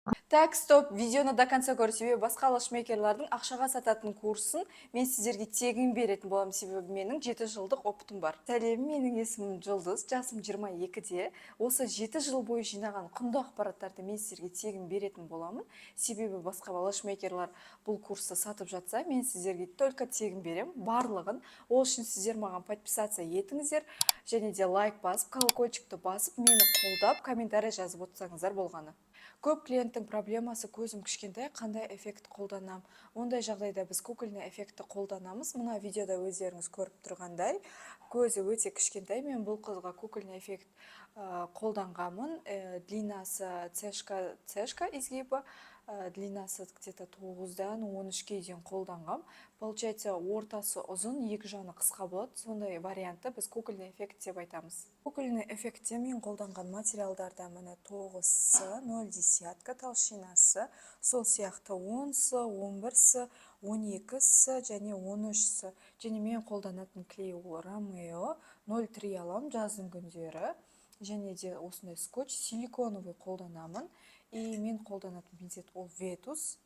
Так, стоп, видеоны до конца көр, себебі басқа лэшмейкерлардың ақшаға сататын курсын мен сіздерге тегін беретін боламын, себебі менің 7 жылдық опытым бар. Сәлем, менің есімім Жұлдыз, жасым 22-де. Осы 7 жыл бойы жинаған құнды ақпараттарды мен сіздерге тегін беретін боламын, себебі басқа лэшмейкерлар бұл курсты сатып жатса, мен сіздерге только тегін беремін барлығын. Ол үшін сіздер маған подписаться етіңіздер және де лайк басып, колокольчикті басып, мені қолдап, комментарий жазып отырсаңыздар болғаны. Көп клиенттің проблемасы: көзім кішкентай, қандай эффект қолданам? Ондай жағдайда біз кукольный эффектті қолданамыз. Мына видеода өздеріңіз көріп тұрғандай, көзі өте кішкентай. Мен бұл қызға кукольный эффект қолданғанмын. Длинасы цешка, цешка изгибі, длинасы где-то 9-дан 13-ке дейін қолданғам. Получается, ортасы ұзын, екі жаны қысқа болады. Сондай вариантты біз кукольный эффект деп айтамыз. Кукольный эффектте мен қолданған материалдарда, міне, 9 С, 0 десятка толщинасы, сол сияқты 10 С, 11 С, 12 С және 13 С. Және мен қолданатын клей ол Ромео 0,3 аламын жаздың күндері. Және де осындай скотч силиконовый қолданамын. И мен қолданатын пинцет ол Ветус.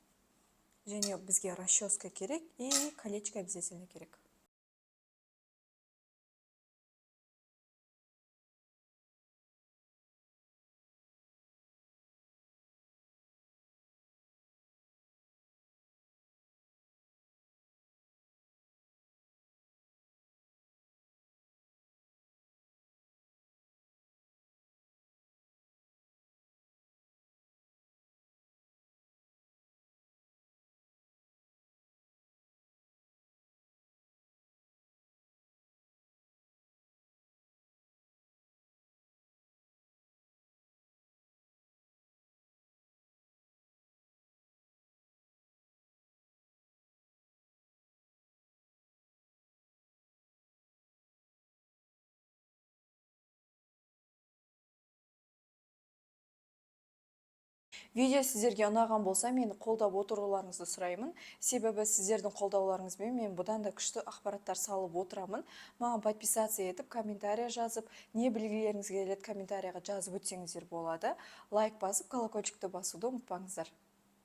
Және бізге расческа керек и колечко обязательно керек. Видео сіздерге ұнаған болса, мені қолдап отыруларыңызды сұраймын, себебі сіздердің қолдауларыңызбен мен бұдан да күшті ақпараттар салып отырамын. Маған подписаться етіп, комментарий жазып, не білгілеріңіз келеді, комментарийға жазып өтсеңіздер болады. Лайк басып, колокольчикті басуды ұмытпаңыздар.